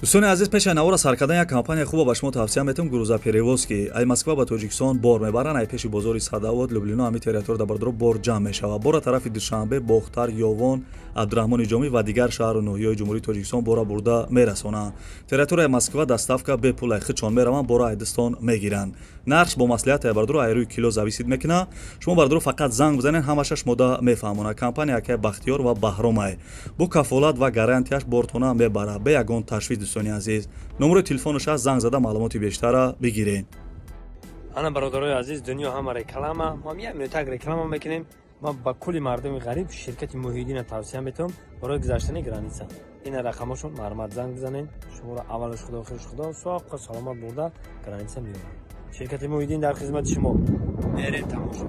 Дӯстони азиз, пеши навора сар кардан як компания хуба ба шумо тавсия метавам: «Грузоперевозки». Ай Москва ба Тоҷикистон бор мебаранд. Ай пеши бозори Садовод, Люблино, ҳами территория бародаро бор ҷамъ мешавад. Бора тарафи Душанбе, Бохтар, Ёвон, Абдураҳмони Ҷомӣ ва дигар шаҳру ноҳияҳои Ҷумҳурии Тоҷикистон бора бурда мерасонанд. Территорияи Москва доставка бепул, ай худшон мераванд, бора айдистон мегиранд. Нархш бо маслиҳат, ай бародаро, ай рӯи кило зависит мекунад. Шумо, бародаро, фақат занг бизанед, ҳамаша шумода мефаҳмонад. Компания акай Бахтиёр ва Баҳромай бо кафолат ва гарантияш бортона мебарад бе ягон ташвиш. Дӯстони азиз, номерои телефонаш аст, занг зада маълумоти бештара бигиред. Ана, бародарои азиз, дунё ҳама реклама. Мо як минутак реклама мекунем. Ма ба кулли мардуми ғариб ширкати Муҳиддина тавсия метавам барои гузаштани граница. Ина рақамошон, марҳамат, занг бизанед. Шуморо аввалаш Худо, охираш Худо, соққа саломат бурда граница меёрад. Ширкати Муҳиддин дар хизмати шумо. Мерем тамошо.